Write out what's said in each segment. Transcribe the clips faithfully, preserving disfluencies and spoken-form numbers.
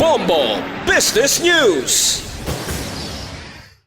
Bombo Business News.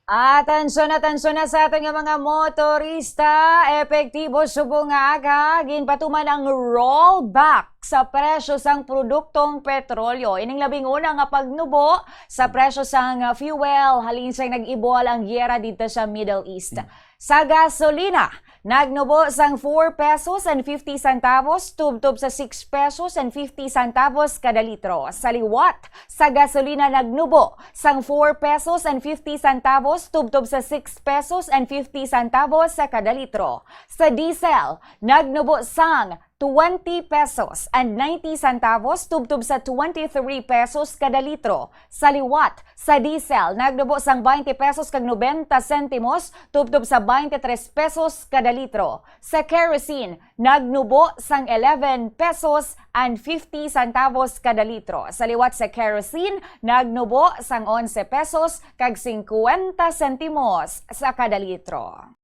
Atensyon, atensyon na sa aton nga mga motorista. Epektibo subong nga aga, ginpatuman ang rollback sa presyo sang produktong petrolyo. Ining labing una nga pagnubo sa presyo sang fuel halin sa nag-ibol ang giyera didto sa Middle East. Sa gasolina, nagnubo sang four pesos and fifty centavos tubtob sa six pesos and fifty centavos kada litro. Sa liwat, sa gasolina nagnubo sang four pesos and fifty centavos tubtob sa six pesos and fifty centavos sa kada litro. Sa diesel, nagnubo sang twenty pesos and ninety centavos tubtob sa twenty-three pesos kada litro. Sa liwat, sa diesel, nagnubo sang twenty pesos kag nobenta sentimos tubtob sa twenty-three pesos kada litro. Sa kerosene, nagnubo sang eleven pesos and fifty centavos kada litro. Sa liwat sa kerosene, nagnubo sang onse pesos kag singkwenta sentimos sa kada litro.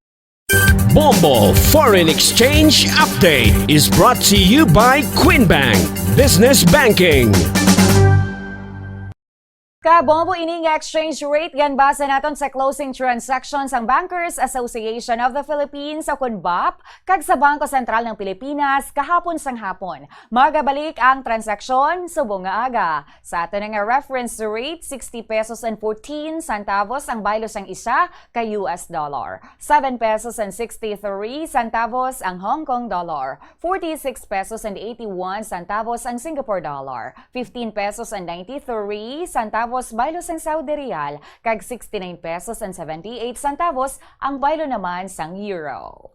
Bombo Foreign Exchange Update is brought to you by Queen Bank Business Banking. Kabombo ini nga exchange rate, ginbasa naton sa closing transactions sang Bankers Association of the Philippines o kun BAP kag sa Bangko Sentral ng Pilipinas kahapon sang hapon. Magabalik ang transaksyon subong nga aga. Sa aton nga reference rate, sixty pesos and fourteen centavos ang baylo sang isa ka U S dollar, seven pesos and sixty-three centavos ang Hong Kong dollar, forty-six pesos and eighty-one centavos ang Singapore dollar, fifteen pesos and ninety-three centavos baylo sang Saudi riyal, kag sixty-nine pesos and seventy-eight centavos ang baylo naman sang euro.